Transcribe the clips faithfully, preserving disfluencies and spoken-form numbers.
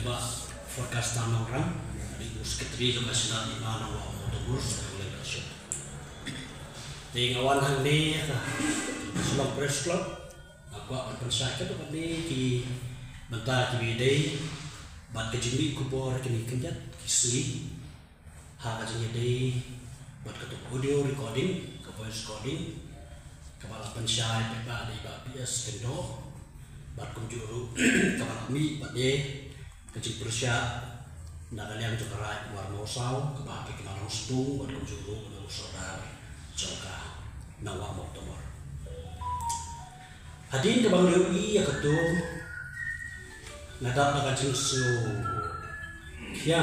Bah Forecast Nongrang, dei u Secretary jong ka Shnat Hima Nongwah Mawtamur, sa ka Konglen ka Shong. Te nga wan hangne ha ka Shillong Press Club, nga kwah ban pynshai katto katne ki bynta kiba ïadei bad ka jingmih khubor kine ki khyndiat ki sngi ha ka jingïadei bad kato audio recording, ka voice recording, kaba la pynshai paidbah da i Bah P S Lyngdoh, bad kumjuh ruh kaba la mih pat de ka jingpyrshah na ka liang jong ka Raid Umar Mawsaw, kaba ha ka Kynhun Nongstoiñ, bad kumjuh ruh na u Sordar jong ka Nongwah Mawtamur. Hadien kaba nga ïohi ïa kato, nga dap da ka jingsngewkhia,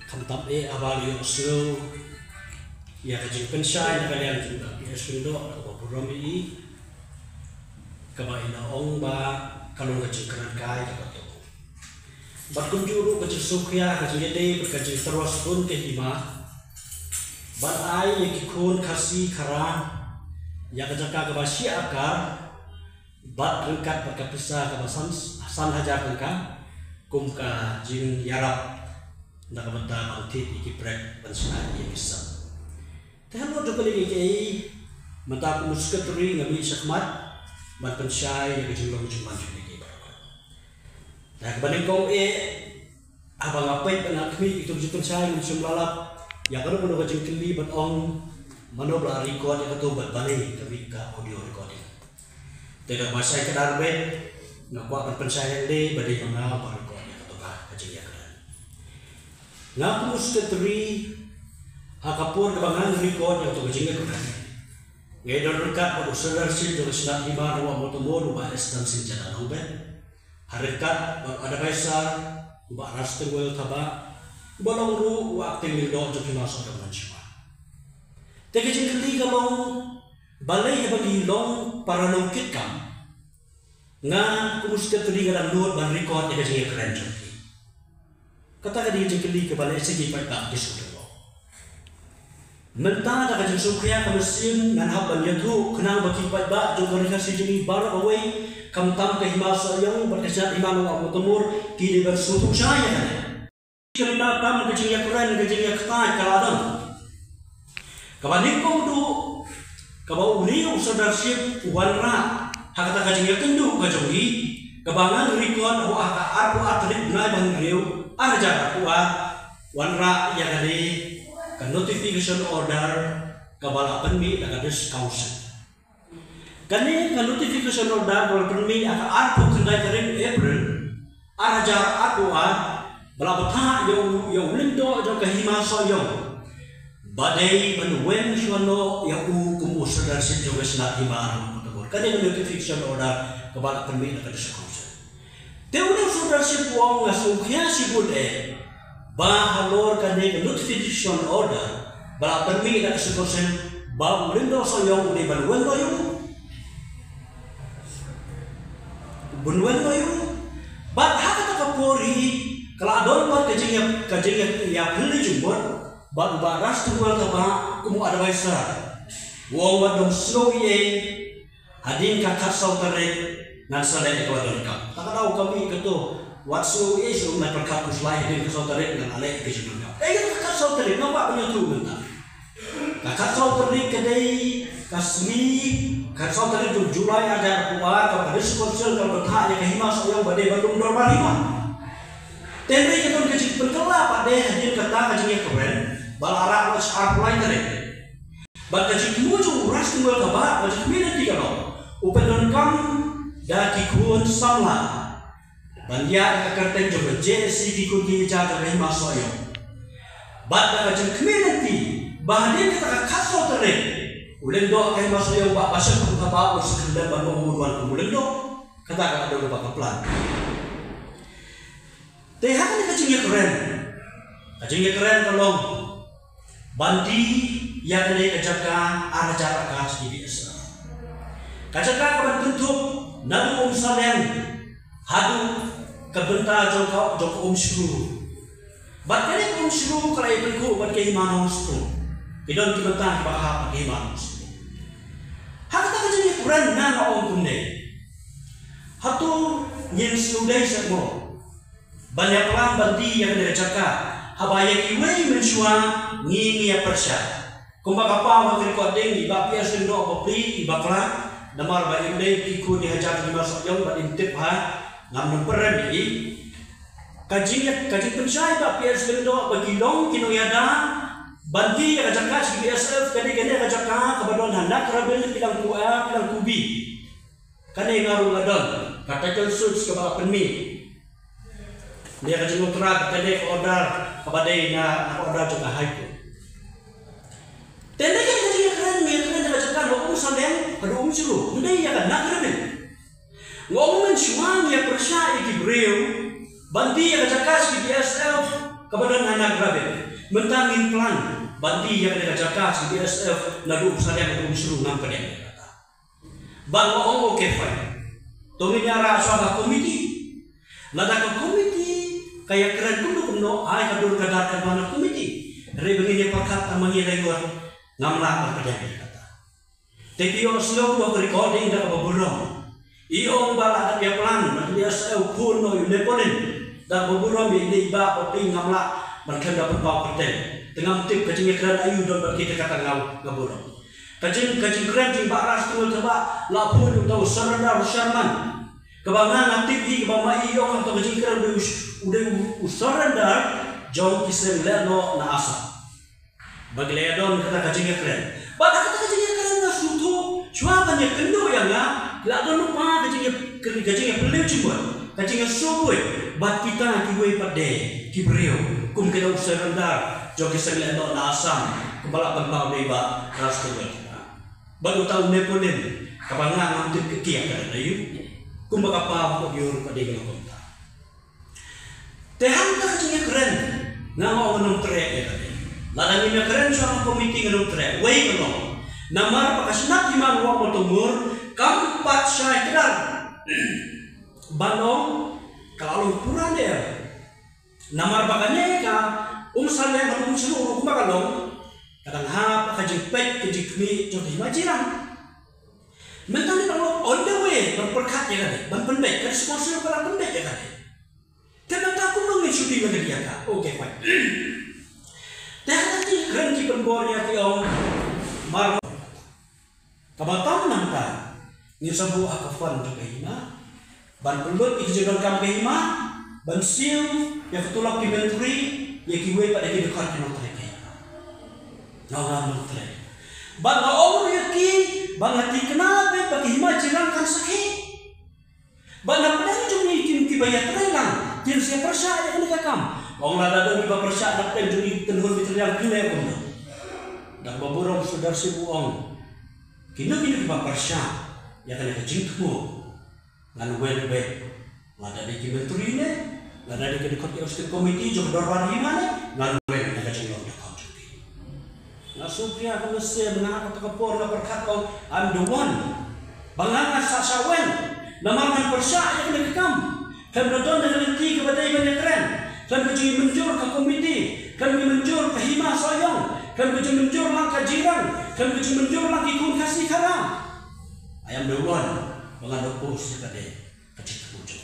khamtam eh haba nga ïohsngew ïa ka jingpynshai na ka liang jong i Bah P S Lyngdoh, kaba burom ïa i, kaba i la ong ba ka long ka jingkren kai da kato. Bad kumjuh ruh ka jingsngewkhia, ka jingïadei bad ka jingtyrwa sbun ka hima, ban ai ïa ki khun Khasi Khara ïa ka jaka kaba shah akar, bad ryngkat bad ka pisa kaba san, san hajar tyngka kum ka jingïarap na ka bynta ban thied ïa ki prek ban shna ïa ki sam. Te halor jong kane kaei, mynta kum u Secretary nga mih shakhmat ban pynshai ïa ka jinglong jingman jong kine ki baroh. Te ha kaba nyngkong eh, haba nga peit bad nga khmih ïa kato ka jingpynshai, ngam shym la lap ïa kano kano ka jingkylli ban ong mano ba la record ïa kato bad balei ka mih ka audio recording. Te da ba shai kdar beit, nga kwah ban pynshai hangne ba dei ma nga uba record ïa kato ka, ka jingïakren. Nga kum u Secretary, ha ka por kaba ngan record ïa kato ka jingïakren, nga ïadon ryngkat bad u Sordar Chief jong ka Shnat Hima Nongwah Mawtamur, u Bah S Damsing Jadonongbet, ha ryngkat bad u advisor, u Bah Rastewel Thabah, uba long ruh u Acting Lyngdoh jong ka Hima Sohiong Nongshwa. Te ka jingkylli ka long, balei haba ngi long para nongkitkam, nga kum u Secretary nga dang nud ban record ïa ka jingïakren jong ki? Kata ka dei ka jingkylli kaba lehse ki paidbah ki sngewthuh. Mynta da ka jingsngewkhia ka mynsiem ngan hap ban ïathuh khnang ba ki paidbah jong ka Ri Khasi jong ngi baroh kawei, khamtam ka Hima Sohiong bad ka Shnat Hima Nongwah Mawtamur, ki dei ban sngewthuh shai ïa kane. Kynmaw tam ka jingïakren, ka jingïakyntait ka la don. Kaba nyngkong duh, kaba une u Sordar Chief u wanrah ha kata ka jingïakynduh ka jong ngi, kaba ngan record ha ka arphew ar tarik bnai ba hynriew, ar hajar arphew ar, wanrah ïa kane ka notification order kaba la pynmih da ka District Council. Kane ka notification order ba la pynmih ha ka arphew khyndai tarik April ar hajar arphew ar, ba la bthah ïa u, ïa u Lyngdoh jong ka Hima Sohiong ba dei ban weng shuwa noh ïa u kum u Sordar Chief jong ka Shnat Hima Nongwah Mawtamur. Kane ka notification order kaba la pynmih na ka District Council. Te une u Sordar Chief u ong, nga sngewkhia shibun eh ba halor kane ka notification order ba la pynmih na ka District Council, ba u Lyngdoh Sohiong u dei ban weng noh ïa u. Ban weng noh ïa u. Bad ha kata ka por hi ka la don pat ka jingïa, ka jingïa, ïa pynlong jingmut bad u Bah Rastewel Thabah kum u advisor. U ong, wat dang sngew ei ei, hadien ka khatsaw tarik ngan sa leh ïa ka wat donkam. Ta ka daw ka mih kato, wat sngew ei ei, sngew, ngan pyrkhat khuslai, hadien ka khatsaw tarik ngan leh ïa ka jingdonkam. Ei, ka khatsaw tarik, nga kwah ban ïathuh mynta. Ka khatsaw tarik ka dei ka sngi, khatsaw tarik jong u July ar hajar arphew ar, kaba ka District Council ka la bthah ïa ka Hima Sohiong ba dei ban lum dorbar hima. Te hynrei ka don ka jingpynkylla pat de hadien kata ka jingïakren ba la rah noh sha arphew lai tarik. Bad ka jingthmu jong u Rastewel Thabah, ka jingkhmih lynti ka long, u pyndonkam da ki khun samla ban ïaid ha ka kyrteng jong ka J S C, ki khun ki jar jong ka Hima Sohiong. Bad da ka jingkhmih lynti ba hadien kata ka khatsaw tarik u Lyngdoh ka Hima Sohiong, Bah Bashankun Thabah, u sa kyndem ban ong u wan kum u Lyngdoh. Kata ka la don ba ka plan. Te ha kane ka jingïakren, ka jingïakren ka long ban die ïa kane ka jaka ar hajar akar C B S. Ka jaka ka ban kynthup naduh Umsaliang haduh ka bynta jong ka, jong ka Umshru. Bad kane ka Umshru ka la ïapynkup bad ka Hima Nongstoiñ. Ki don ki bynta kiba hap bad ka Hima Nongstoiñ. Ha kata ka jingïakren nga ong kumne. Hato ngin sngewdei seh mo? ban ïa plan ban die ïa kane ka jaka. Haba ïa kiwei mynshuwa ngi ngi ïa pyrshah. Kumba ka paw ha ka recording, i Bah P S Lyngdoh ba plie, i bakla, namar ba im dei ki khun i Hajar Jemimah Sohiong bad im tip ha, ngam nang pyrem ïa i. Ka jing, ka jingpynshai Bah P S Lyngdoh ba ki long ki nongïada ban die ïa ka jaka sha ki B S F, ka dei kane ka jaka kaba don ha Nagrabin, Pilangkua, Pilangkubi. Kane nga ruh nga don ka title suit kaba la pynmih. Ïa ka jingnotra kane ka order kaba dei na, na order jong ka High Court. Te ynda ka jingïakren, ïakren da ka jaka na Umsawliang haduh Umshru, ym dei ïa ka Nagrabin. Nga ong mynshuwa ngi ïa pyrshah ïa ki briew ban die ïa ka jaka sha ki B S F kaba don ha Nagrabin. Mynta ngin plan ban die ïa ka jaka sha ki B S F naduh Umsawliang haduh Umshru, ngam pdiang ïa kata. Bad nga ong, okay, fine. To ngin ïa rah shuwa ka komiti. Lada ka komiti ka ïakren kumno kumno, ai ka dur ka dar ka ban na komiti. Hynrei ba ngin ïa pyrkhat tang ma ngi lai ngut, ngam lah ban pdiang ïa kata. Te ki ïohsngew ruh ha ka recording da kaba burom. I ong ba la dep ïa plan, ba dep ïa sngewkhun noh ïa u Napoleon. Da kaba burom ïa i dei i Bah ba phi, ngam lah ban khlem da pynpaw kyrteng. Te ngam tip ka jingïakren aïu don bad kita, kata nga, nga burom. Ka jing, ka jingkren jong i Bah Raj Tynriew Thabah, la phone uta u Surrender Sherman. Kaba nga nga tip hi, kaba ma i ong ha ka jingkren u dei u, u dei u, u Surrender jong ki seng lehnoh na Assam. Ba ki la ïa don kata ka jingïakren. Bad ha kata ka jingïakren nga sngewthuh, shuwa ban ïakynduh ïa nga, la don lypa ka jingïa, ka jingïapyllait jingmut, ka jingïasngewbha. Bad kita kiwei pat de ki briew kum kita u Surrender jong ki seng lehnoh na Assam, kumba la pynpaw da i Bah Raj Tynriew. Bad uta u Napoleon, kaba nga ngam tip ka ïa ka dei aïu. Kumba ka paw ka ïoh ruh ka dei ka long kumta. Te hangta ka jingïakren, nga ong ngan ym treh ïa kane. Lada ngim ïakren shuwa ha komiti ngan ym treh, wei ka long. Namar ba ka shnat hima Mawtawmur kam pat shai kdar. Ban ong ka la long pura ne. Namar ba kane ka Umsawliang haduh Umshru ruh kumba ka long, ka dang hap ka jingpeit ka jingkhmih jong ka hima jirang. Mynta ngi dang long on the way ban pyrkhat ïa kane, ban pynbeit, ka dei sponsor ba la pynbeit ïa kane. Te mynta kumno ngin shu die ïa kane ïa ka? Okay, fine. Te haba ki kren ki pynbor ïa ki ong mar Kaba tam nangta, ngin sa buh ha ka fund jong ka hima ban pynlut ïa ki jingdonkam ka hima, ban siew ïa ka tulop ki myntri, ïa kiwei pat ïa ki dkhot ki nongtrei ka hima. Nga ong ngan nongtrei. Bad nga ong ruh ïa ki ba nga thikna beit ba ka hima jirang kan sakhi. Bad na pdeng jong ngi kin kiba ïatrei lang kin sa pyrshah ïa kane ka kam. Ong lada don kiba pyrshah na pdeng jong ngi, kynhun Battalion, kynlong kumno. Da kaba burom Sordar Syiem u ong, kino kino kiba pyrshah ïa kane ka jingthmu, ngan wen beit. Lada dei ki myntri ne, lada dei ki dkhot ki executive committee jong ka dorbar hima ne, ngan wen ïa ka jinglong dkhot jong ki. Nga sngewkhia ka mynsiem, nga ha kata ka por nga pyrkhat, ong, I'm the one. Ba nga nga sa shah wen. Namar ngan pyrshah ïa kane ka kam. Khlem da don da ka lynti kaba dei ban ïakren. Khlem ka jingmynjur ka komiti. Khlem ka jingmynjur ka hima Sohiong. Khlem ka jingmynjur lang ka jirang. Khlem ka jingmynjur lang ki khun Khasi Khara. I am the one ba ngan oppose ïa kane ka jingthmu.